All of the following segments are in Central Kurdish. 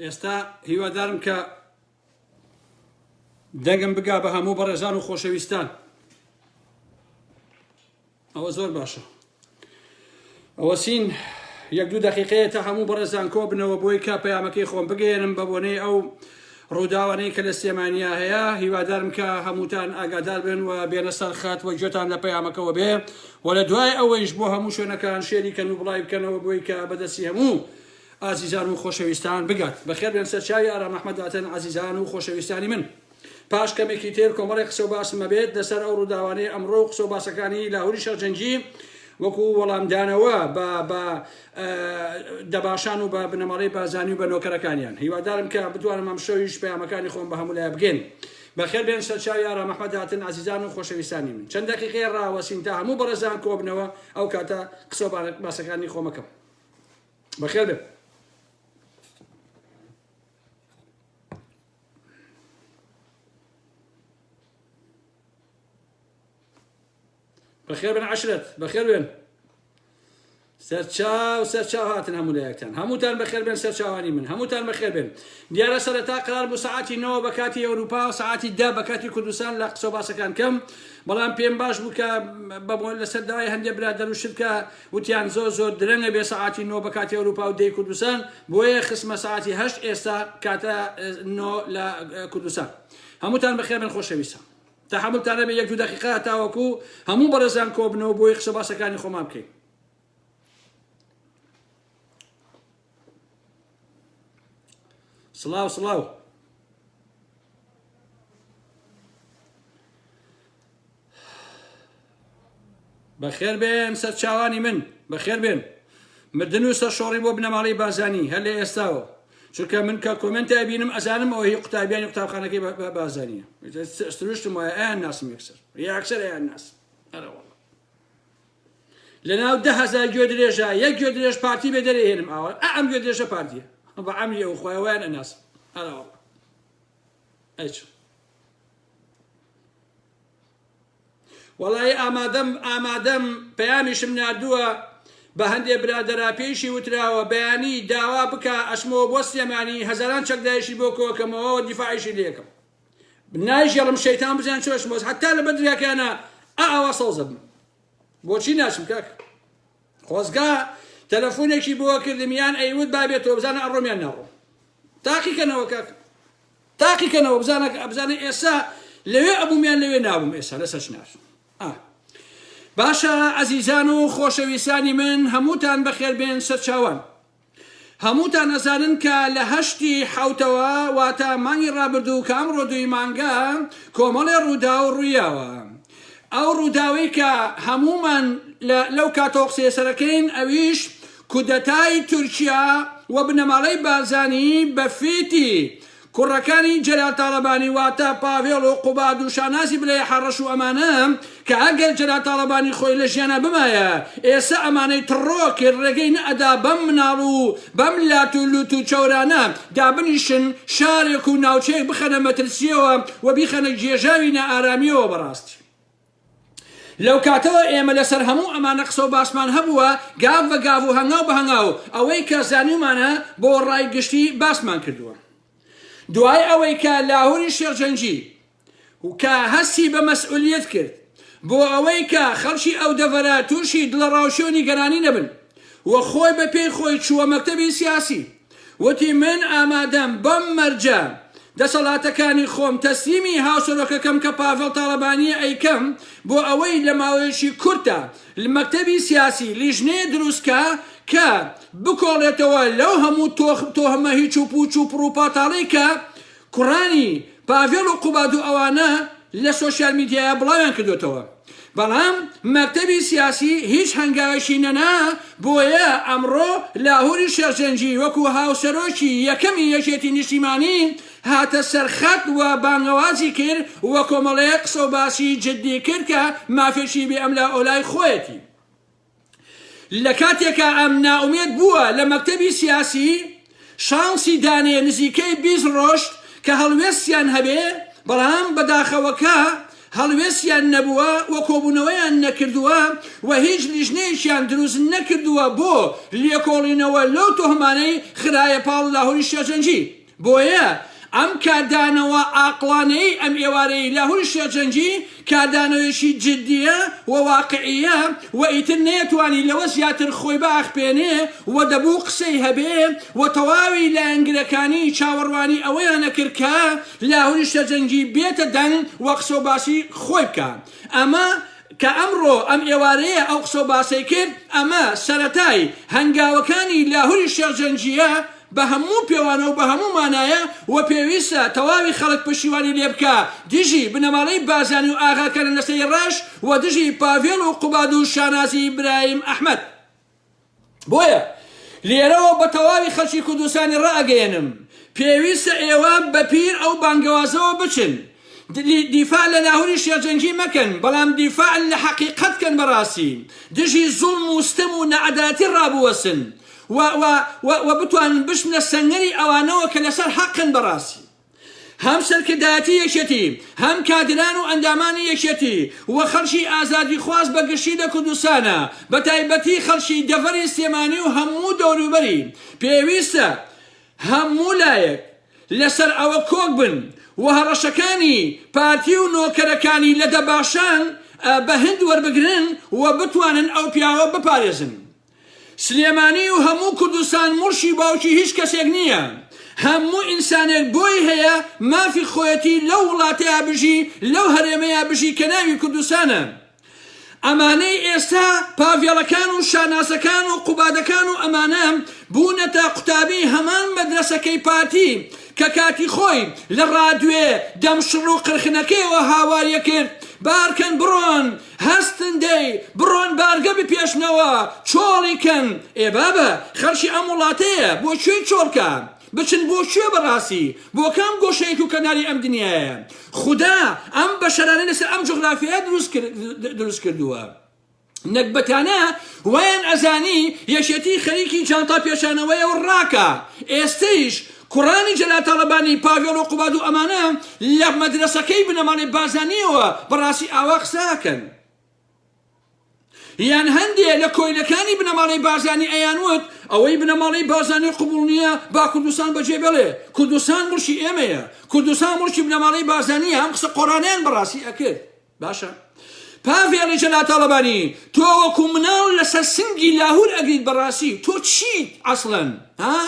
ئێستا هیوادارم کە دەنگم بگا بە هەموو بەڕێزان و خۆشەویستان ئەوە زۆر باشە ئەوە سین یەک دوو دەقیقەیە تا هەموو بەڕێزان کۆ بنەوە بۆی کە پەیامەکەی خۆم بگەیەنم بە بۆنەی ئەو ڕووداوانەی کە لە سلێمانیا هەیە هیوادارم کە هەمووتان ئاگادار بن و بێنە سەر خەت و گوێتان لە پەیامەکەوە بێ و لە دوای ئەوەیش بۆ هەموو شوێنەکان شێری کەن و بڵاوی بکەنەوە بۆی کە بەدەستی هەموو ئازیزان و خۆشەویستان بگات. بەخێر بێن سەرچاوی ئارام ئەحمەد داتن ئازیزان و خۆشەویستانی من. پاش کەمێکی تر کۆمەڵێک قسە و باسم ئەبێت لەسەر ئەو ڕووداوانەی ئەمڕۆ و قسە و باسەکانی لاهوری شەڕجەنگی وەکو وەڵامدانەوە بە بە دەباشان و بە بنەماڵەی بارزانی و بە نۆکەرەکانیان. هیوادارم کە بتوانم ئەمشەویش پەیامەکانی خۆم بە هەموو لایە بگەێنم. بەخێر بێن سەرچاوی ئارام ئەحمەد هاتن ئازیزان و خۆشەویستانی من. چەند دەقیقەیە ڕاوەسین تا هەموو بەڕێزان کۆبنەوە ئەو کاتە قسە و باسەکانی خۆمەکەم. بەخێر بێن. بەخێر بن عشرەت بەخێر بێن سەرچاو سەرچاو هاتن هەموو لایەکتان هەمووتان بەخێر بێن سەرچاوانی من هەمووتان بەخێر بێن دیارە سەرەتا قرار بوو سەعاتی نۆ بە کاتی ئەوروپا و سەعاتی دە بە کاتی کوردستان لە قسە باسەکان کەم بەڵام پێم باش بوو کە بەبۆ لەسەر داوای هەندێ برادەر و شت کە وتیان زۆر زۆر درەنگە بێ سەعاتی نۆ بە کاتی ئەوروپا و دەی کوردستان بۆیە خستمە سەعاتی هەشت ئێستا کاتە نۆ لە کوردستان هەمووتان بەخێر بن خۆشەویستان تەحەمولتان نەبێ یەک دوو دەقیقە تاوەکو هەموو بەڕێزان کۆبنەوە بۆی قسە باسەکانی خۆمان بکەین. سڵاو سڵاو. بەخێر بێن سەرچاوانی من بەخێر بێن مردن و سەرشۆڕی بۆ بنەماڵەی بارزانی هەر لە ئێستاوە چونکە من کە comment ە بینم ئەزانم ئەوە هی قوتابیانی قوتابخانەکەی بارزانیە سروشتم وایە ئەیان ناسم یەکسەر یەکسەر ئەیان ناسم ئەرەوەڵا لەناو 10هزار گوێ درێژە یەک گوێ درێژ پارتی بێ دەرێ هێنم ئاوە ئەم گوێ درێژە پارتیە بە عەمری ئەو خۆیان وایان ئەناسم ئەرەوەڵا ئەی چۆن وەڵایی ئامادەم ئامادەم پەیامیشم ناردووە بە هەندێ برادەرا پێیشی وتراوە بەیانی داوا بکا ئەچمەوە بۆ سلێمانی هەزاران چەکدایشی بۆ کۆکەمەوە دیفاعیشی لێکەم نایژێڵم شەیتان بزان چۆشمەوە حتا لە بەدریاکانە ئا ئاوا سەوزە بم بۆچی ناچم کاک خۆزگا تەلەفۆنێکی بۆ کردم یان ئەیوت با بێتەوە بزانە ئەڕۆم یان ناڕۆم تاقیکەنەوە کاک تاقیکەنەوە بزانە بزانە ئێستا لەوێ ئەبووم یان لەوێ نابووم ئێستا لەسەر شنار باشە ئەزیزان و خۆشەویستانی من هەمووتان بەخێر بێن سەرچاوان هەمووتان ئەزانن کە لە هەشتی حوتەوە واتە مانگی ڕابردوو کە ئەمڕۆ دووی مانگە کۆمەڵێ ڕووداو ڕوویاوە ئەو ڕووداوەی کە هەموومان لەو کاتەوە قسەی سەرەکەین ئەویش کودەتای تورکیا و بنەماڵەی بارزانی بە فیتی کوڕەکانی جەلال تاڵەبانی واتە پاڤێڵ و قوباد و شانازی بلەیە حەڕەش و ئەمانە کە ئەگەر جەلال تاڵەبانی خۆی لە ژیانا بمایە ئێسە ئەمانەی تڕۆ کرد ڕێگەی نەئەدا بەم مناڵ و بەم لات و لوت و چەورانە دابنیشن شارێک و ناوچەیەک بخەنە مەترسیەوە و بیخەنە گێژاوی نائارامیەوە بەڕاستی لەو کاتەوە ئێمە لەسەر هەموو ئەمانە قسە و باسمان هەبووە، گاڤ بە گاڤ و هەنگاو بە هەنگاو ئەوەی کە زانیومانە بۆ ڕای گشتی باسمان کردووە. دوای ئەوەی کە لاهوری شێخ جەنگی کە هەستی بە مەسئولیەت کرد بۆ ئەوەی کە خەڵکی ئەو دەڤەرە تووشی دڵەڕاوکێ و نیگەرانی نەبن و خۆی بە پێی خۆی چووە مەکتەبی سیاسی وتی من ئامادەم بەم مەرجە دەسەڵاتەکانی خۆم تەسلیمی هاوسەرۆکەکەم کە پاڤێڵ تاڵەبانییە ئەیکەم بۆ ئەوەی لە ماوەیەکی کورتدا مەکتەبی سیاسی لیژنەیە دروست کا کە بکۆڵێتەوە لەو هەموو تۆهمە هیچ و پوچ و پڕوپاتاڵەی کە کوڕانی پاڤێڵ و قوباد و ئەوانە لە سۆشیال میدیایا بڵاویان کردۆتەوە بەڵام مەکتەبی سیاسی هیچ هەنگاوێکی نەنا بۆیە ئەمڕۆ لاهوری شێخ جەنگی وەکو هاوسەرۆکی یەکەمی یەکێتی نیشتیمانی هاتە سەر خەت و بانگەوازی کرد و کۆمەڵێک قسەو باسی جدی کرد کە مافێکی بێ ئەملا ئەولای خۆیەتی. لە کاتێکا ئەم نائومێد بووە لە مەکتەبی سیاسی شانسی دانێ نزیکەی 20 ڕۆژ کە هەڵوێستیان هەبێ بەڵام بەداخەوەکە. هەڵوێستیان نەبووە و کۆبوونەوەیان نەکردووە و هیچ لیژنەیەکیان دروست نەکردووە بۆ لێکۆڵینەوە لەو تۆهمانەی خرایە پاڵ لاهوری شێخ جەنگی. بۆیە ئەم کاردانەوە ئاقڵانەیەی ئەم ئێوارەی لاهوری شێخ جەنگی کاردانەوەیەکی جدییە و واقعییە و ئیتر نەیەتوانی لەوە زیاتر خۆی بئاخپێنێ و دەبوو قسەی هەبێ و تەواوی لایەنگرەکانی چاوەڕوانی ئەوەیان ئەکرد کە لاهوری شێخ جەنگی بێتە دەنگ و قسە و باسی خۆی بکا. ئەمە کە ئەمڕۆ ئەم ئێوارەیە ئەو قسە و باسەی کرد ئەمە سەرەتای هەنگاوەکانی لاهوری شێخ جەنگییە بە هەموو پێوانە و بە هەموو مانایە و پێویستە تەواوی خەڵک پشتیوانی لێ بکا دژی بنەماڵەی بارزانی و ئاغاکانە لەسەری ڕەش و دژی پاڤێڵ و قوباد و شانازی برایم ئەحمەد. بۆیە لێرەوە بە تەواوی خەڵکی کوردستانی ڕائەگەیەنم پێویستە ئێوە بە پیر ئەو بانگەوازەوە بچن دیفاع لە لاهوری شێخ جەنگی مەکەن بەڵام دیفاع لە حەقیقەت کەن بەڕاستی دژی زوڵم و ستەم و نەعەدالەتی ڕابوەستن و و و و بتوانن بچنە سەنگەری ئەوانەوە کە لەسەر حەقن بەڕاستی هەم سەرکردایەتی یەکێتی، هەم کادران و ئەندامانی یەکێتی و خەڵکی ئازادیخواز بە گشتی لە کوردستانا، بە تایبەتی خەڵکی دەڤەری سلێمانی و هەموو دەوروبەری، پێویستە هەموو لایەک لەسەر ئەوە کۆک بن و هەڕەشەکانی پارتی و نۆکەرەکانی لە دەباشان بە هەند وەربگرن و بتوانن ئەو پیاوە بپارێزن. سلێمانی و هەموو کوردستان موڵکی باوکی هیچ کەسێک نییە، هەموو ئینسانێک بۆی هەیە مافی خۆیەتی لەو وڵاتەیا بژی لەو هەرێمەیا بژی کە ناوی کوردستانە. ئەمانەی ئێستا پاڤێڵەکان و شانازەکان و قوبادەکان و ئەمانە بوونەتە قوتابی هەمان مەدرەسەکەی پارتی کە کاتی خۆی لە ڕادوێ دەمشڕ و قرخنەکەیەوە هاواریەکرد بارکەن بڕۆن هەستن دەی بڕۆن بارگە بپێچنەوە چۆڵی کەن ئێ بابە خەڵکی ئەم وڵاتەیە بۆ کوێی چۆڵ کا بچن بۆ کوێ بەڕاستی بۆ کام گۆشەیەک و کەناری ئەم دنیایە خودا ئەم بەشەرانەی لەسەر ئەم جوغرافیایە دروست کردووە نەگبەتانە وایان ئەزانی یەکێتی خەریکی جانتا پێچانەوەیە و ڕاکە ئێستەیش کوڕانی جەلال تاڵەبانی، پاڤێڵ و قوباد و ئەمانە لە مەدرەسەکەی بنەماڵەی بارزانییەوە بەڕاستی ئاوا قسە ئەکەن؟ یان هەندێ لە کۆیلەکانی بنەماڵەی بارزانی ئەیانوت ئەوەی بنەماڵەی بارزانی قبوڵ نییە با کوردستان بەجێ بێڵێ، کوردستان موڵکی ئێمەیە، کوردستان موڵکی بنەماڵەی بارزانییە، ئەم قسە قۆڕانەیان بەڕاستی ئەکرد. باشە پاڤێڵی جەلال تاڵەبانی تۆ وەکو مناڵ لەسەر سنگی لاهور ئەگریت بەڕاستی تۆ چیت ئەسڵەن ها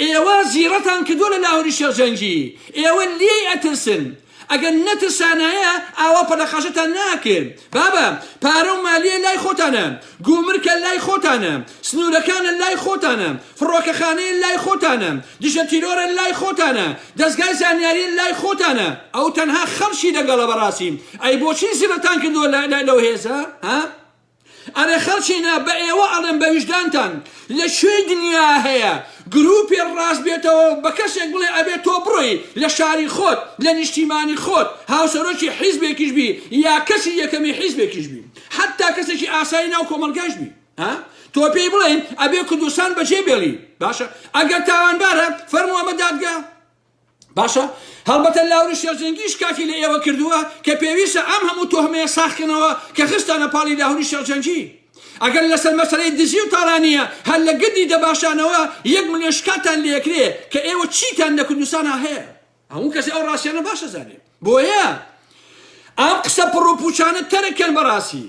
ئێوە زیڕەتان کردووە لە لاهوری شێخ جەنگی ئێوە لێی ئەترسن ئەگەر نەترسانایە ئاوا پەلەقاژەتان ناکرد بابە پارە و مالیە لای خۆتانە گومرکە لای خۆتانە سنوورەکانە لای خۆتانە فڕۆکەخانەیە لای خۆتانە دژە تیرۆرە لای خۆتانە دەزگای زانیاریە لای خۆتانە ئەو تەنها خەڵکی لەگەڵە بەڕاستی ئەی بۆچی زلتان کردووە لەو هێزە ها ئەرێ خەڵکینە بە ئێوە ئەڵێم بە ویژدانتان لە کوێی دنیا هەیە گروپێ ڕاست بێتەوە بە کەسێک بڵێ ئەبێ تۆ بڕۆی لە شاری خۆت لە نیشتیمانی خۆت هاوسەرۆکی حیزبێکیش بی یا کەسی یەکەمی حیزبێکیش بی حەتا کەسێکی ئاسایی ناو کۆمەڵگاش بی ها تۆ پێی بڵێ ئەبێ کوردستان بەجێ بێڵی باشە ئەگەر تاوانبارە فەرموو ئەمە دادگا باشە هەڵبەتە لاوری شێخجەنگی شکاتی لە ئێوە کردووە کە پێویستە ئەم هەموو تۆهمەیە ساخکەنەوە کە خستانە پاڵی لاهوری شێخجەنگی ئەگەر لەسەر مەسەلەی دزی و تاڵانیە هەر لە گردی دەباشانەوە یەک ملیۆن شکاتان لێکرێ کە ئێوە چیتان لە کوردستانا هەیە هەموو کەسی ئەو ڕاستیانە باش دەزانێ بۆیە ئەم قسە پڕ و پوچانە تەرک کەن بەڕاستی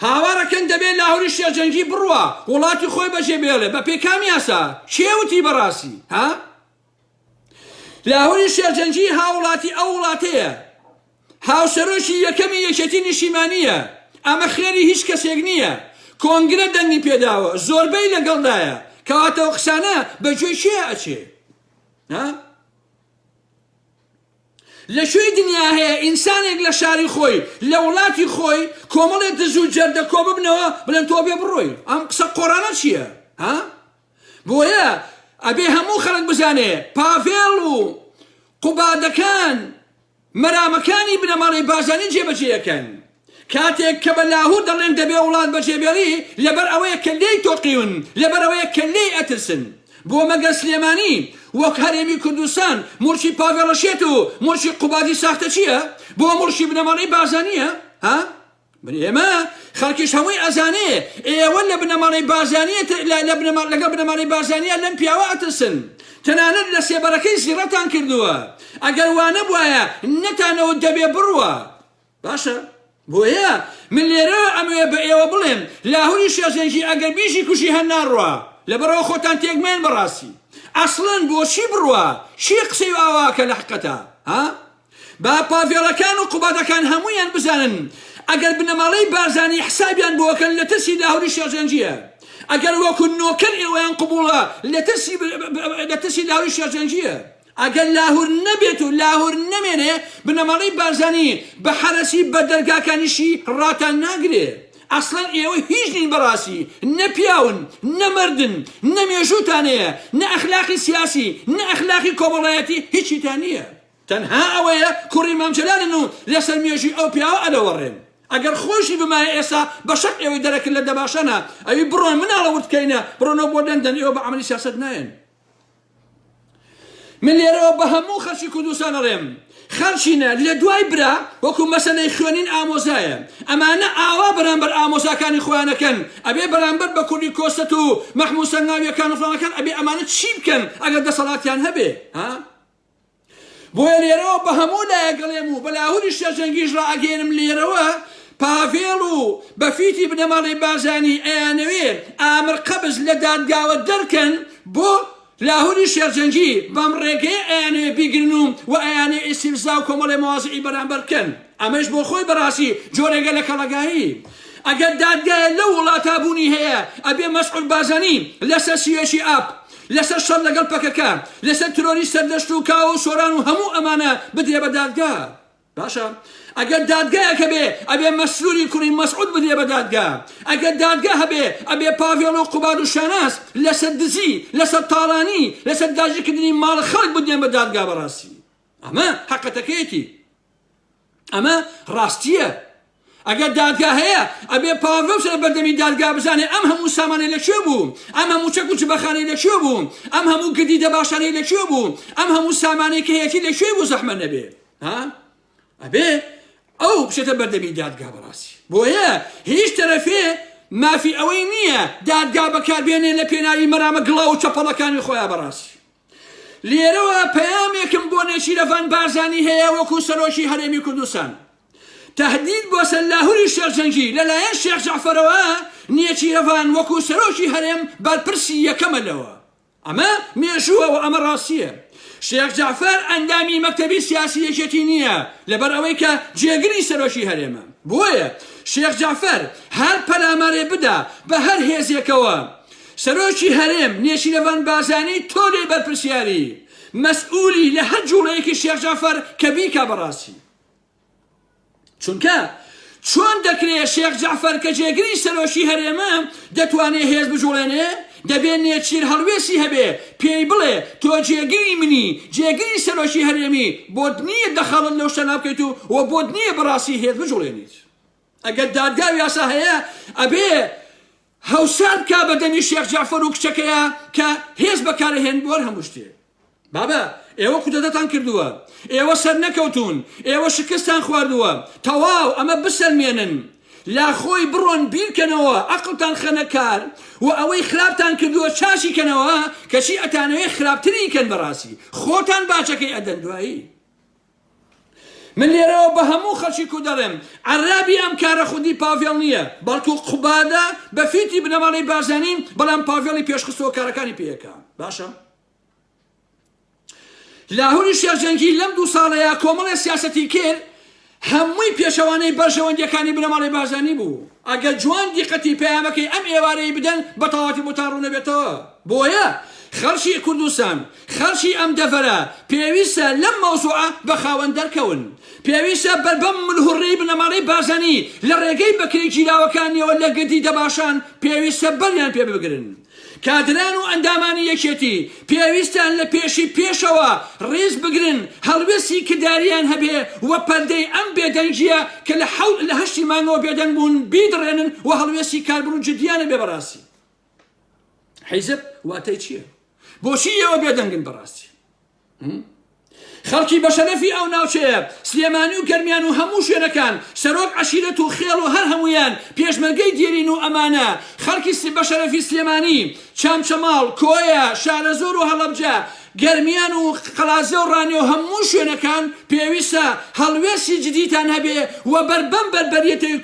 هاوارەکەن دەبێ لاهوری شێخجەنگی بڕوا وڵاتی خۆی بەجێ بێڵێ بە پێی کام یاسا کێ وتی بەڕاستی ها لاهوری شێخجەنگی هاوڵاتی ئەو وڵاتەیە هاوسەرۆکی یەکەمی یەکێتی نیشیمانیە ئەمە خێری هیچ کەسێک نییە کۆنگرە دەنگی پێداوە زۆربەی لەگەڵدایە کەواتە ئەو قسانە بە گوێی کێ ئەچێ ها لە کوێی دنیا هەیە ئینسانێک لە شاری خۆی لە وڵاتی خۆی کۆمەڵێ دز و جەردە کۆ ببنەوە بڵێن تۆ بێ بڕۆی ئەم قسە قۆڕانە چییە ها بۆیە ئەبێ هەموو خەڵک بزانێ پاڤێڵ و قوبادەکان مەرامەکانی بنەماڵەی بارزانی جێبەجێ ئەکەن. کاتێک کە بە لاهور دەڵێن دەبێ وڵات بەجێبێڵی لەبەر ئەوەیە کە لێی تۆقیون، لەبەر ئەوەیە کە لێی ئەترسن. بۆ مەگەر سلێمانی وەک هەرێمی کوردستان موڵکی پاڤێڵەشێت و موڵکی قوبادی ساختەچییە؟ بۆ موڵکی بنەماڵەی بارزانییە؟ ها؟ من ئێمە خەڵکیش هەمووی ئەزانێ ئێوە لە بنەماڵەی بارزانیە لە بنەما لەگەڵ بنەماڵەی بارزانیە لەم پیاوە ئەترسن تەنانەت لە سێبەرەکەی زیڕەتان کردووە ئەگەر وانەبوایە نەتانەوت دەبێ بڕوا باشە بۆیە من لێرەوە ئەمەوێ بە ئێوە بڵێم لاهوری شێخ ئەگەر بیژی کوژی هەر ناڕوا لەبەرەوە خۆتان تێک مەیەن بەڕاستی ئەسڵەن بۆچی بڕوا چی قسەی ئاواکە لە حقەتا ها با پاڤێڵەکان و قوبادەکان هەموویان بزانن ئەگەر بنەماڵەی بارزانی حسابیان بۆ ئەکەن لە ترسی لاهوری شێخ جەنگیە ئەگەر وەکو نۆکەر ئێوەیان قبوڵە لە ترسی لە ترسی لاهوری شێخ جەنگیە ئەگەر لاهور نەبێت و لاهور نەمێنێ بنەماڵەی بارزانی بە حەرەسی بە دەرگاکانیشی ڕاتان ناگرێ ئەسڵەن ئێوە هیچ نین بەڕاستی نە پیاون نە مەردن نە مێژووتان هەیە نە ئەخلاقی سیاسی نە ئەخلاقی کۆمەڵایەتی هیچیتان نییە تەنها ئەوەیە کوڕی مام جەلالن و لەسەر مێژووی ئەو پیاوە ئەلەوەڕێن ئەگەر خۆشی بمایە ئێستا بە شەق ئێوەی دەرەکرد لە دەباشانە ئەوی بڕۆن مناڵە وردکەینە بڕۆنەوە بۆ لەندەن ئێوە بە عەمەلی سیاسەت نایەن. من لێرەوە بە هەموو خەڵکی کوردستان ئەڵێم خەڵکینە لە دوای برا وەکو مەسەلەی خوێنین ئامۆزایە ئەمانە ئاوا بەرامبەر ئامۆزاکانی خۆیانەکەن ئەبێ بەرامبەر بە کوڕی کۆسەت و مەحموو سەنگاویەکان و فڵانەکان ئەبێ ئەمانە چی بکەن ئەگەر دەسەڵاتیان هەبێ ها بۆیە لێرەوە بە هەموو لایەک ئەڵێم و بە لاهوری شێرجەنگیش ڕائەگەیەنم لێرەوە پاڤێڵ و بە فیتی بنەماڵەی بارزانی ئەیانەوێ ئامر قەبز لە دادگاوە دەرکەن بۆ لاهوری شێرجەنگی بەم ڕێگەیە ئەیانەوێ بیگرن و و ئەیانەوێ ئیستیفزا و کۆمەڵێ مەوازعی بەرامبەر بکەن ئەمەش بۆ خۆی بەڕاستی جۆرێگە لە کەڵەگایی ئەگەر دادگایە لەو وڵاتا بوونی هەیە ئەبێ مەسعود بارزانی لەسەر سیەکی ئاپ لەسەر شەڕ لەگەڵ پەکەکە، لەسەر ترۆری سەردەشت و کاوە و سۆران و هەموو ئەمانە بدرێ بە دادگا. باشە ئەگەر دادگایەک هەبێ ئەبێ مەسروری کوڕی مەسعود بدرێ بە دادگا. ئەگەر دادگا هەبێ ئەبێ پاڤێڵ و قوباد و شاناز لەسەر دزی، لەسەر تاڵانی، لەسەر داگیرکردنی ماڵ خەڵک بدرێن بە دادگا بەڕاستی ئەمە حەقەتەکەیەتی. ئەمە ڕاستییە. ئەگەر دادگا هەیە ئەبێ پاڤڵ بچێتە بەردەمی دادگا بزانێ ئەم هەموو سامانەی لە کوێ بوو، ئەم هەموو چەک و جبەخانەی لە کوێ بوو، ئەم هەموو گردی دەباشانەی لە کوێ بوو، ئەم هەموو سامانەی کە هەیەتی لە کوێ بوو زەحمەت نەبێ ها ئەبێ ئەو بچێتە بەردەمی دادگا بەڕاستی بۆیە هیچ تەرەفێ مافی ئەوەی نییە دادگا بەکاربێنێ لە پێناوی مەرامە گڵاو و چەپەڵەکانی خۆیان بەڕاستی لێرەوە پەیامێکم بۆ نێچیرەڤان بارزانی هەیە وەکو سەرۆکی هەرێمی کوردستان. تەهدید بۆ سەر لاهوری شێخ جەنگی لەلایەن شێخ جەعفەرەوە، نێچیرەڤان وەکو سەرۆکی هەرێم بەرپرسی یەکەمە لەوە. ئەمە مێژووە و ئەمە ڕاستییە. شێخ جەعفەر ئەندامی مەکتەبی سیاسی یەکێتی نییە لەبەر ئەوەی کە جێگری سەرۆکی هەرێمە. بۆیە شێخ جەعفەر هەر پەلامارێ بدا بە هەر هێزێکەوە، سەرۆکی هەرێم نێچیرەڤان بارزانی تۆ لێی بەرپرسیاری، مەسئولی لە هەر جوڵەیەکی شێخ جەعفەر کە بیکا بەڕاستی. چونکە چۆن دەکرێ شێخ جەعفەر کە جێگری سەرۆکی هەرێمە دەتوانێ هێز بجوڵێنێ؟ دەبێ نێچیر هەڵوێستی هەبێ پێی بڵێ تۆ جێگری منی، جێگری سەرۆکی هەرێمی، بۆت نییە دەخاڵەت لەو شتانە بکەیت و و بۆت نییە بەڕاستی هێز بجوڵێنیت. ئەگەر دادگا و یاسا هەیە ئەبێ هەوسار بکا بە دەمی شێخ جەعفەر و کچەکەیا کە هێز بەکارەهێن بۆ هەموو شتێ. بابە ئێوە کودەتاتان کردووە، ئێوە سەرنەکەوتوون، ئێوە شکستان خواردووە، تەواو ئەمە بسەلمێنن، لاخۆی بڕۆن بیرکەنەوە، ئەقڵتان خەنە کار و ئەوەی خراپتان کردووە چاکی کەنەوە، کەچی ئەتانەوێ خراپتری کەن بەڕاستی خۆتان باجەکەی ئەدەن دوایی. من لێرەوە بە هەموو خەڵکی کورد دەڵێم، عەرابی ئەم کارە خودی پاڤێڵ نییە، بەڵکو قوبادە بە فیتی بنەماڵەی بارزانی، بەڵام پاڤێڵی پێشخستووە کارەکانی پێ ئەکا. باشە لاهوری شێخ جەنگی لەم دوو ساڵەیا کۆمەڵێ سیاسەتی کرد، هەمووی پێچەوانەی بەرژەوەندییەکانی بنەماڵەی بارزانی بوو. ئەگەر جوان دیقەتی پەیامەکەی ئەم ئێوارەی بدەن بە تەواوەتی بۆتان ڕوونەبێتەوە. بۆیە خەڵکی کوردستان، خەڵکی ئەم دەڤەرە پێویستە لەم مەوزوعە بە خاوەن دەرکەون. پێویستە بەر بەم ملهوڕیەی بنەماڵەی بارزانی لە ڕێگەی بەکرێگیراوەکانیەوە لە گردی دەباشان پێویستە بەریان پێ بگرن. کادران و ئەندامانی یەکێتی پێویستە لە پێشی پێشەوە ڕیز بگرن، هەڵوێستی کردارییان هەبێ و پەردەی ئەم بێدەنگییە کە لە حەوت لە هەشتی مانگەوە بێدەنگ بوون بیدڕێنن و هەڵوێستی کاربڕ و جدییان هەبێ بەڕاستی حیزب واتای چییە؟ بۆچی ئێوە بێدەنگن بەڕاستی؟ خەڵکی بەشەرەفی ئەو ناوچەیە، سلێمانی و گەرمیان و هەموو شوێنەکان، سەرۆک عەشیرەت و خێڵ و هەر هەموویان، پێشمەرگەی دێرین و ئەمانە، خەڵکی بەشەرەفی سلێمانی، چەمچەماڵ، کۆیە، شارەزوور و هەڵەبجە، گەرمیان و قەڵادزێ و ڕانیە و هەموو شوێنەکان، پێویستە هەڵوێستی جدیتان هەبێ و بەر بەم بەربەریەتەی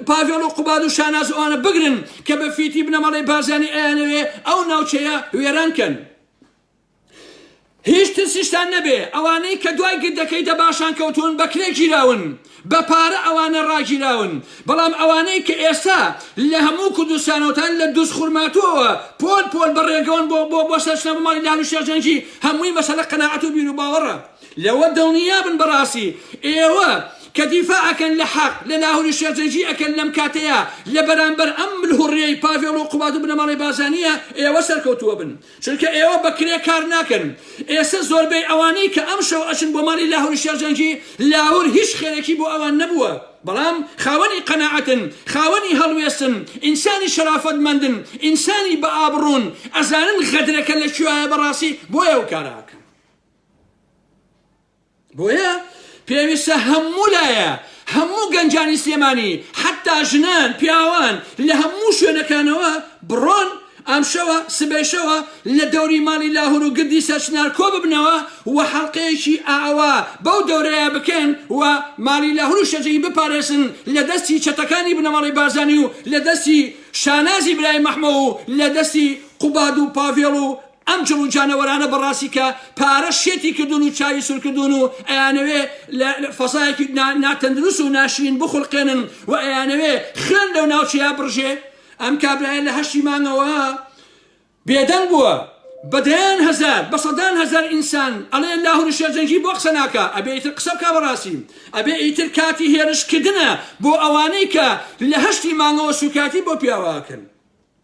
پاڤێڵ و قوباد و شاناز و ئەوانە بگرن کە بە فیتی بنەماڵەی بارزانی ئەیانەوێ ئەو ناوچەیە وێران کەن. هیچ ترسیشتان نەبێ ئەوانەی کە دوای گردەکەی دەباشان کەوتوون بە کرێ گیراون بە پارە ئەوانە ڕاگیراون بەڵام ئەوانەی کە ئێستا لە هەموو کوردستانەوەتان لە دوزخورماتووەوە پۆل پۆل بە ڕێگەوەن بۆ بۆ بۆ سەرچنە بۆ ماڵی لالو شێخ جەنگی هەمووی مەسەلە قەناعەت و بیروباوەڕە لەوە دڵنیابن بەڕاستی ئێوە کە دیفاع ئەکەن لە حەق لە لاهوری شێخ جەنگی ئەکەن لەم کاتەیا لە بەرامبەر ئەم ملهوڕیەی پاڤێڵ و قوباد و بنەماڵەی بارزانیە ئێوە سەرکەوتووە بن چونکە ئێوە بە کرێ کار ناکەن ئێستا زۆربەی ئەوانەی کە ئەمشەو ئەچن بۆ ماڵی لاهوری شێخ جەنگی لاهور هیچ خێرێکی بۆ ئەوان نەبووە بەڵام خاوەنی قەناعەتن خاوەنی هەڵوێستن ئینسانی شەرافەتمەندن ئینسانی بە ئابڕوون ئەزانن غەدرەکە لە کوێیە بەڕاستی بۆیە ئەو کارە ئەکەن. بۆیە پێویستە هەموو لایە هەموو گەنجانی سلێمانی حەتا ژنان پیاوان لە هەموو شوێنەکانەوە بڕۆن ئەمشەوە سبەیشەوە لە دەوری ماڵی لاهور و گردی سەرچنار کۆ ببنەوە و حەڵقەیەکی ئاوا بەو دەورەیە بکەن و ماڵی لاهور و شەجەی بپارێزن لە دەستی چەتەکانی بنەماڵەی بارزانی و لە دەستی شانازی برای مەحمۆ و لە دەستی قوباد و پاڤێڵ و ئەم جڵ و جانەوەرانە بەڕاستی کە پارە شێتی کردوون و چاوی سور کردوون و ئەیانەوێ لە فەزایەکی ناتەندروست و ناشرین بخولقێنن و ئەیانەوێ خوێن لەو ناوچەیە بڕژێ. ئەم کابرایە لە هەشتی مانگەوە بێدەنگ بووە بە دەیان هەزار بە سەدان هەزار ئینسان ئەڵێ لاهور شێخ جەنگی بۆ قسە ناکا ئەبێ ئیتر قسە بکا بەڕاستی ئەبێ ئیتر کاتی هێرش کردنە بۆ ئەوانەی کە لە هەشتی مانگەوە سوکاتی بۆ پیاوە ئەکەن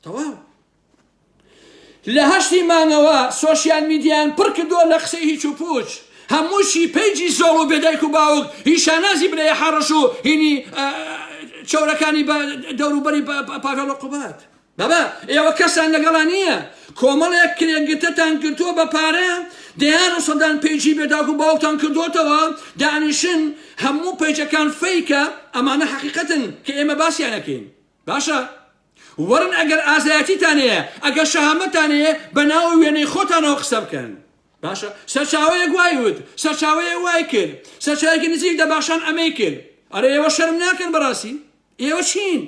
تەواو. لە هەشتی مانگەوە سۆشیال میدیایان پڕ کردووە لە قسەی هیچ و پوچ هەمووشی page ی زۆڵ و بێ دایک و باوک هی شانازی برای حەڕەش و هینی چەورەکانی بە دەوروبەری پاڤێڵ و قوباد بابا ئێوە کەسان لەگەڵا نییە کۆمەڵێک کرێگرتەتان گرتووە بە پارە دەیان و سەدان page ی بێداک و باوکتان کردوتەوە دانیشن هەموو page ەکان fake ە ئەمانە حەقیقەتن کە ئێمە باسیانەکەین باشە وەرن ئەگەر ئازایەتیتان هەیە ئەگەر شەهامەتان هەیە بە ناو و وێنەی خۆتانەوە قسە بکەن باشە سەرچاوەیەک وای وت سەرچاوەیە وای کرد سەرچاوەیەکی نزیک دەباشان ئەمەی کرد ئەرێ ئێوە شەرم ناکەن بەڕاستی ئێوە چین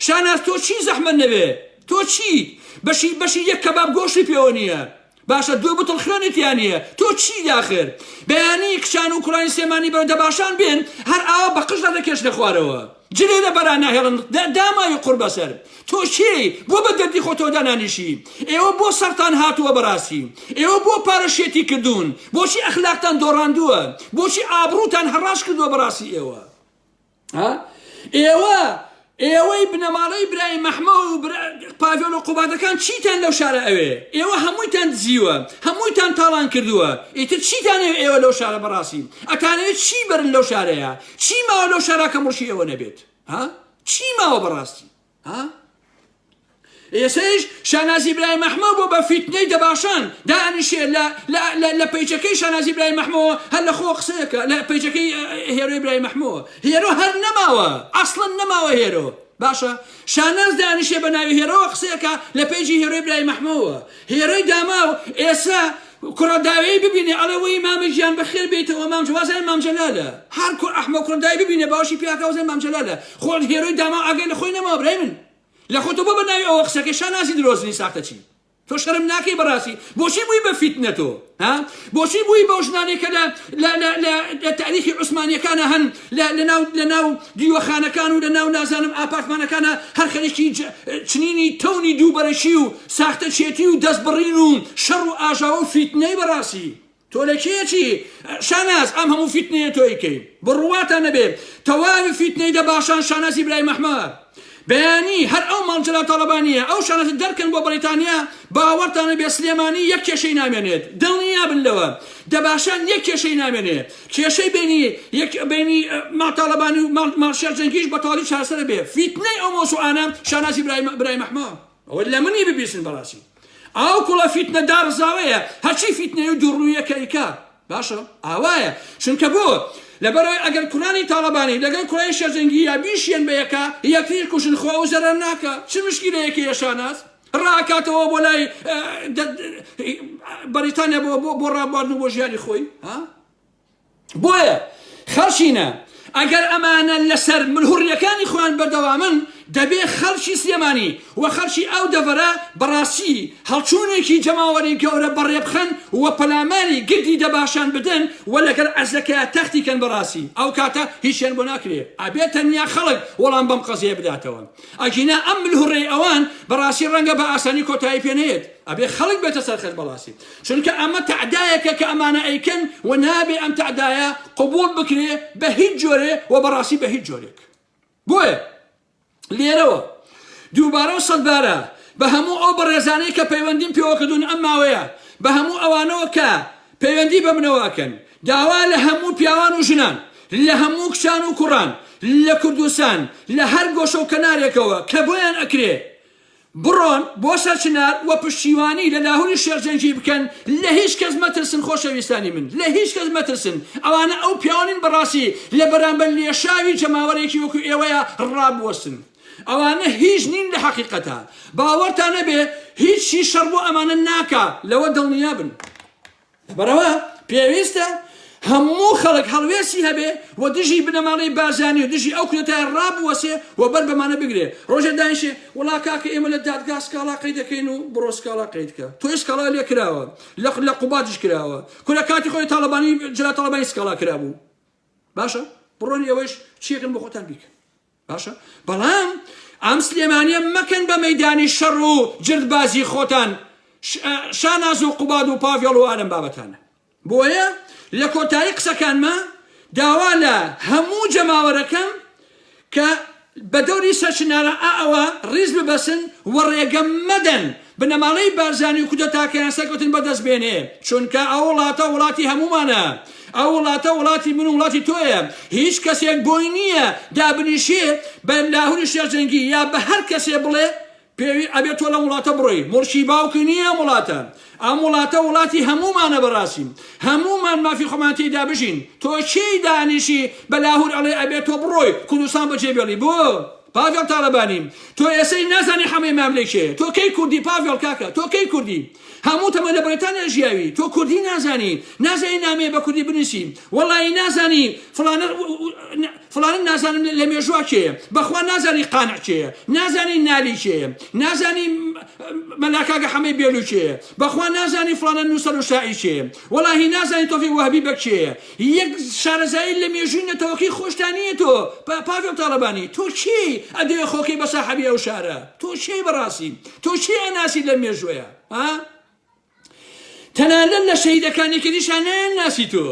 شاناز تۆ چی زەحمەت نەبێ تۆ چیت بەشی بەشی یەک کەباب گۆشتی پێوە نییە باشە دوو بتڵ خوێنی تیا نییە تۆ چی داخر بەیانی کچان و کوڕانی سلێمانی بەرەو دەباشان بێن هەر ئاوا بە قژ دەکێشنە خوارەوە جلێ لە بەرا ناهێڵن داماوی قوڕ بەسەر تۆ کێی بۆ بە دەردی خۆتەوە دانانیشی ئێوە بۆ سەرتان هاتووە بەڕاستی ئێوە بۆ پارە شێتی کردوون بۆچی ئەخلاقتان دۆڕاندووە بۆچی ئابڕووتان هەڕاش کردووە بەڕاستی ئێوە ها ئێوە ئێوەی بنەماڵەی برای مەحمە و پاڤێڵ و قوبادەکان چیتان لەو شارە ئەوێ ئێوە هەموویتان دزیوە هەموویتان تاڵان کردووە ئیتر چیتان ئەوێ ئێوە لەو شارە بەڕاستی ئەتانەوێت چی بەرن لەو شارەیە چی ماوە لەو شارە کە مڵکی ئێوە نەبێت ها چی ماوە بەڕاستی ها ئێسەیش شانازی برای مەحمە بۆ بە فیتنەی دەباشان دانیشێ لە لە لە لە page ەکەی شانازی برای مەحمەوە هەر لە خۆ قسەیەکە لە page ەکەی هێرۆی برای مەحمەوە هێرۆ هەر نەماوە ئەسڵەن نەماوە هێرۆ باشە شاناز دانیشێ بە ناوی هێرۆوە قسەیەکە لە page ی هێرۆی برای مەحمەوە هێرۆی داماو ئێسە کوڕە داوێی ببینێ ئەڵێ وەی مامە گیان بەخێر بێیتەوە مام وازانێ مام جەلالە هەر کوڕ ئەحمە کوڕە دای ببینێ باوەشی پیاکا وازانێ مام جەلالە خۆ هێرۆی داماو ئاگای لە خۆی نەماوە برای من لە خۆتۆ بۆ بە ناوی ئەوە قسەکەی شانازی درۆزنی ساختەچی تۆ شەرم ناکەی بەڕاستی بۆچی بووی بە فیتنە تۆ ها بۆچی بووی بەو ژنانەی کە لە لە لە لە لە تاریخی عوسمانیەکانە هەن لە لە ناو لە ناو دیوەخانەکان و لە ناو نازانم ئاپارتمانەکانە هەر خەریکی چنینی تەونی دووبەرەکی و ساختەچێتی و دەستبڕین و شەڕ و ئاژاوە و فیتنەی بەڕاستی تۆ لە کێچی شاناز ئەم هەموو فیتنەیە تۆی کەی بڕواتان نەبێ تەواوی فیتنەی دەباشان شانازی برای مەحمە بەیانی هەر ئەو ماڵ جەلال تاڵەبانیە ئەو شانازی دەرکەن بۆ بەریتانیا باوەڕتان نەبێ سلێمانی یەک کێشەی نامێنێت دڵنیابن لەوە دەباشان یەک کێشەی نامێنێ کێشەی بینی یەک بینی ماڵ تاڵەبانی و ماڵ شێخ جەنگیش بە تەواوی چارەسەر بێ فیتنەی ئەو مەوزوعانە شانازی برای برای مەحمە ئەوە لە منی ببیسن بەڕاستی. ئەو کوڵە فیتنە داڕزاوەیە هەرچی فیتنەی و دووڕوویە کە ئیکا باشە ئاوایە چونکە بۆ لەبەرئەوەی ئەگەر کوڕانی تاڵەبانی لەگەڵ کوڕانی شێرزەنگی یا بیشیەن بە یەکا یەکتری کوژن خۆ ئەو زەرەر ناکا چ مشکیلەیەکی هەیە شاناز ڕاکاتەوە بۆ لای بەریتانیا بۆ بۆ ڕابواردن و بۆ ژیانی خۆی ها بۆیە خەڵکینە ئەگەر ئەمانە لەسەر ملهوڕیەکانی خۆیان بەردەوامن دەبێ خەڵکی سلێمانی و خەڵکی ئەو دەڤەرە بەڕاستی هەڵچوونێکی جەماوەری گەورە بەڕێبخەن و پەلاماری گردی دەباشان بدەن و لەگەڵ عەزلەکەیا تەختی کەن بەڕاستی ئەو کاتە هیچیان بۆ ناکرێ ئەبێ تەنیا خەڵک وەڵام بەم قەزیە بداتەوە ئەگینا ئەم ملهوڕەی ئەوان بەڕاستی ڕەنگە بە ئاسانی کۆتایی پێ نەیەت ئەبێ خەڵک بێتە سەر خەت بەڕاستی چونکە ئەمە تەعدایەکە کە ئەمانە ئەیکەن و نابێ ئەم تەعدایە قبوڵ بکرێ بە هیچ جۆرێ و بەڕاستی بە هیچ جۆرێک بۆیە لێرەوە دووبارە و سەدبارە بە هەموو ئەو بەڕێزانەی کە پەیوەندیم پێوە کردوون ئەم ماوەیە بە هەموو ئەوانەوە کە پەیوەندی بە منەوە ئەکەن داوا لە هەموو پیاوان و ژنان لە هەموو کچان و کوڕان لە کوردستان لە هەر گۆشە و کەنارێکەوە کە بۆیان ئەکرێ بڕۆن بۆ سەرچنار و پشتیوانی لە لاهوری شێخ جەنگی بکەن لە هیچ کەس مەترسن خۆشەویستانی من لە هیچ کەس مەترسن ئەوانە ئەو پیاوە نین بەڕاستی لە بەرامبەر لێشاوی جەماوەرێکی وەکو ئێوەیە ڕابوەستن ئەوانە هیچ نین لە حەقیقەتا باوەڕتان نەبێ هیچی شەڕ بۆ ئەمانە ناکا لەوە دڵنیابن. لەبەرئەوە پێویستە هەموو خەڵک هەڵوێستی هەبێ و دژی بنەماڵەی بارزانی و دژی ئەو کودەتایە ڕابوەسێ و بەر بەمانە بگرێ. ڕۆژێ دانیشێ وەڵا کاکە ئێمە لە دادگا سکاڵا قەید دەکەین و بڕۆ سکاڵا قەید کە. تۆی سکاڵا لێ کراوە. لە لە قوبادیش کراوە. کورە کاتی خۆی تاڵەبانی جەلال تاڵەبانی سکاڵا کرابوو. باشە بڕۆن ئێوەش چیەکەن بۆ خۆتان بیکەن. باشە بەڵام ئەم سلێمانیە مەکەن بە مەیدانی شەڕ و جردبازی خۆتان شاناز و قوباد و پاڤێڵ و ئالەم بابەتانە بۆیە لە کۆتایی قسەکانما داوا لە هەموو جەماوەرەکەم کە بە دەوری سەرچنارە ئەوە ڕیز ببەسن و ڕێگە مەدەن بنەماڵەی بارزانی و کودەتاکەیان سەرکەوتن بەدەست بێنێ، چونکە ئەو وڵاتە وڵاتی هەموومانە، ئەو وڵاتە وڵاتی من و وڵاتی تۆیە، هیچ کەسێک بۆی نییە دابنیشێ بە لاهوری شێخ جەنگی یا بە هەر کەسێ بڵێ پێوی ئەبێ تۆ لەم وڵاتە بڕۆی، موڵکی باوکی نییە ئەم وڵاتە، ئەم وڵاتە وڵاتی هەموومانە بەڕاستی هەموومان مافی خۆمان تێیدا بژین، تۆ کێی دانیشی بە لاهور ئەڵێ ئەبێ تۆ بڕۆی کوردستان بەجێ بێڵی بۆ؟ پاڤێڵ تاڵەبانی تۆ ئێسەی نازانی حەمەی ماملێ کێیە تۆ کەی کوردی پاڤێڵ کاکە تۆ کەی کوردی هەموو تەمەن لە بەریتانیا ژیاوی تۆ کوردی نازانی نازانی نامەیە بە کوردی بنووسی وەڵی نازانی فڵانە فڵانە نازانم لە مێژووە کێیە بەخوا نازانی قانع کێیە نازانی نالی کێیە نازانی مەلا کاکە حەمەی بێلو کێیە بەخوا نازانی فڵانە نووسەر و شاعیر کێیە وەڵاهی نازانی تۆفیق وەهبی بەگ کێیە یەک شارەزایی لە مێژووی نەتەوەکەی خۆشتا نییە تۆ پاڤێڵ تاڵەبانی تۆ کێی ئەدەوێ خۆکەی بە ساحەبی ئەو شارە تۆ کێی بەڕاستی تۆ کێ ئەناسی لەم مێژوەیە ها تەنانەت لە شەهیدەکان یەکێتیشان نایان ناسی تۆ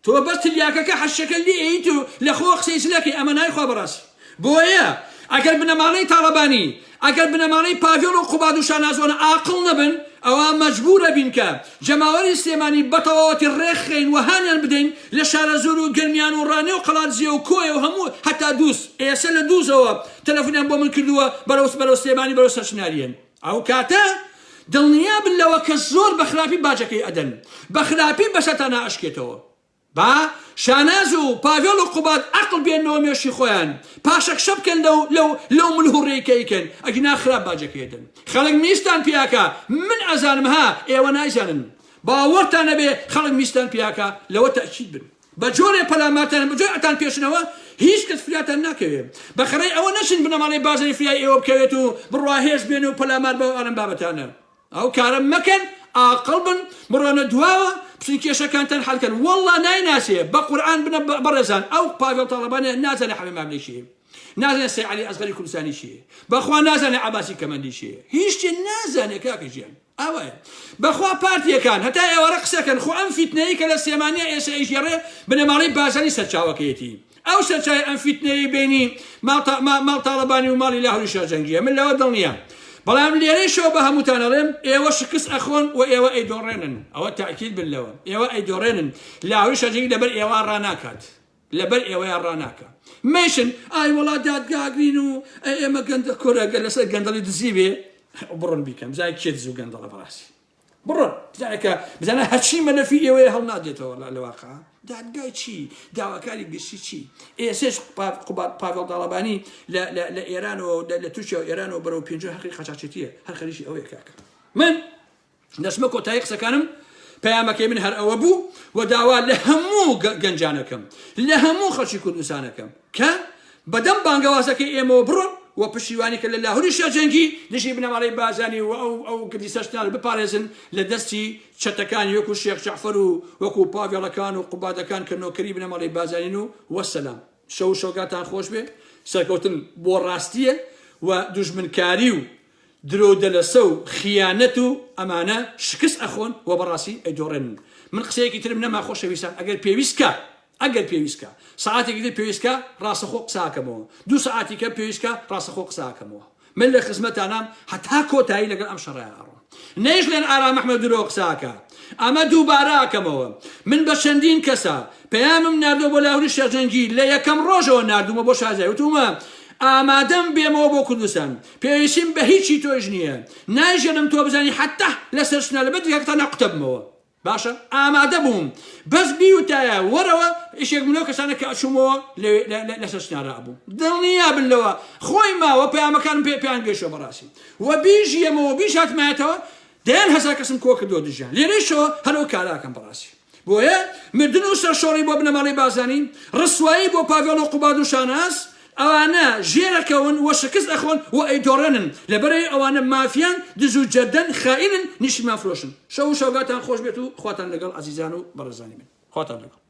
تۆ بەس تلیاکەکە حەشەکە لێ ئەیت و لە خۆ قسەی چلەکەی ئەمە نایخوا بەڕاستی بۆیە ئەگەر بنەماڵەی تاڵەبانی، ئەگەر بنەماڵەی پاڤێڵ و قوباد و شانازۆنە ئاقڵ نەبن، ئەوا مەجبوورە بین کە جەماوەری سلێمانی بەتەواوەتی ڕێکخەین و هانیان بدەین لە شارەزوور و گەرمیان و ڕانیە و قەڵادزێ و کۆیە و هەموو هەتا دووز، ئێسە لە دووزەوە تەلەفونیان بۆ من کردووە بەرەو بەرەو سلێمانی بەرەو سەرچناریەن. ئەو کاتە دڵنیا بن لەوە کە زۆر بە خراپی باجەکەی ئەدەن، بە خراپی بەسەرتانا ئەشکێتەوە. با شاناز و پاڤێڵ و قوباد عەقڵ بێننەوە مێشکی خۆیان پاشەکشە بکەن لەو لەو لەو ملهوڕیەی کە ئەیکەن ئەگینا خراپ باجەکەی ئەدەن خەڵک میزتان پیاکا من ئەزانم ها ئێوە نایزانن باوەڕتان نەبێ خەڵک میزتان پیاکا لەوە تەئکید بن بە جۆرێ پەلامارتان بە جۆرێ ئەتان پێشنەوە هیچ کەس فریاتان ناکەوێ بە خەڕەی ئەوە نەچن بنەماڵەی بارزانی فریای ئێوە بکەوێت و بڕوا هێز بێن و پەلامار بەو ئالەم بابەتانە ئەو کارە مەکەن ئاقڵ بن بڕۆنە دواوە بچن کێشەکانتان حەل کەن واللە نایناسێ بە قورئان بنە بەڕێزان ئەو پاڤێڵ تاڵەبانیە نازانێ حەمەی ماملێ کێیە نازانێ سەی عەلی ئەسغەری کوردستانی کێیە بەخوا نازانێ عەباسی کەمەندی کێیە هیچ شتێ نازانێ کاکە گیان ئاوایە بەخوا پارتیەکان هەتا ئێوارە قسەکەن خۆ ئەم فیتنەیە کە لە سلێمانیا ئێستا ئەیگێڕێ بنەماڵەی بارزانی سەرچاوەکەیەتی ئەو سەرچاوەی ئەم فیتنەیەی بەینی ماڵ تاڵەبانی و ماڵی لاهوری شێخ جەنگیە من لەوە دڵنیام بەڵام لێرەیشەوە بە هەمووتان ئەڵێم ئێوە شکست ئەخۆن و ئێوە ئەیدۆڕێنن ئەوە تاکید بن لەوە ئێوە ئەیدۆڕێنن لاهوری شێخ جەنگی لەبەر ئێوە ڕاناکات لەبەر ئێوەیان ڕاناکا مەیشن ئای وەڵا دادگا ئەگرین و ئێمە گەندە کورە گەر لەسەر گەندەڵی دزی بێ. بڕۆن بیکەن بزانە کێ دز و گەندەڵە بەڕاستی بڕۆن بزانە کە بزانە هەرچی مەلەفی ئێوەیە هەڵنادێتەوە لە واقع دادگای چی داواکاری گشتی چی ئێسێش پاڤێڵ تاڵەبانی لە ئێرانەوە لە تورکیا و ئێرانەوە بەرەو پێنج هەقی قاچاخچێتیە هەر خەریکی ئەوەیە کاکە من دەچمە کۆتایی قسەکانم پەیامەکەی من هەر ئەوە بوو و داوا لە هەموو گەنجانەکەم لە هەموو خەڵکی کوردستانەکەم کە بەدەم بانگەوازەکەی ئێمەوە بڕۆن و پشتیوانی کە لە لاهوری شێخ جەنگی دژی بنەماڵەی بارزانی و ئەو ئەو گردی سەرشنار بپارێزن لە دەستی چەتەکانی وەکو شێخ جەعفەر و وەکو پاڤێڵەکان و قوبادەکان کە نۆکەری بنەماڵەی بارزانین و وەسەلام شەو و شەوگاتان خۆش بێ سەرکەوتن بۆ ڕاستیە و دوژمنکاری و درۆ و دەلەسە و خیانەت و ئەمانە شکست ئەخۆن و بەڕاستی ئەیدۆڕێنن من قسەیەکی ترم نەما خۆشەویستان ئەگەر پێویست کا ئەگەر پێویست کا سەعاتێکی تر پێویست کا ڕاستەخۆ قسە ئەکەمەوە دوو سەعاتی کە پێویست کا ڕاستەخۆ قسە ئەکەمەوە من لە خزمەتانام هەتا کۆتایی لەگەڵ ئەم شەڕەیا ئەڕۆم نەیشڵێن ئارام ئەحمەد درۆ قسە ئەکا ئەمە دووبارە ئەکەمەوە من بە چەندین کەسە پەیامم ناردووە بۆ لاهوری شێخ جەنگی لە یەکەم ڕۆژەوە ناردوومە بۆ شازای وتومە ئامادەم بێمەوە بۆ کوردستان پێویستیم بە هیچی تۆیش نییە نایژێنم تۆ بزانی حتا لەسەر شنە لە بەدرگاکەتا نەقوتەبمەوە باشە ئامادە بووم بەس بیوتایە وەرەوە ئیشێک من لەو کەسانە کە ئەچوومەوە لەسەر شنارا ئەبووم دڵنیا بن لەوە خۆی ماوە پەیامەکانم پێ پێیان گەیشتووە بەڕاستی و بیژیەمەوە بیش هاتمایەتەوە دەیان هەزار کەسم کۆ کردەوە دژیان لێرەیشەوە هەر ئەو کارە ئەکەم بەڕاستی بۆیە مردن و سەرشۆڕی بۆ بنەماڵەی بارزانی، ڕسوایی بۆ پاڤێڵ و قوباد و شاناز، ئەوانە ژێرەکەون و شکست ئەخۆن و ئەیدۆڕێنن، لەبەرئەوەی ئەوانە مافیان، دز و جەردەن، خائینن، نیشتیمان فرۆشن. شەو و شەوگاتان خۆش بێت و خواتان لەگەڵ ئازیزان و بەڕێزانی من. خواتان لەگەڵ.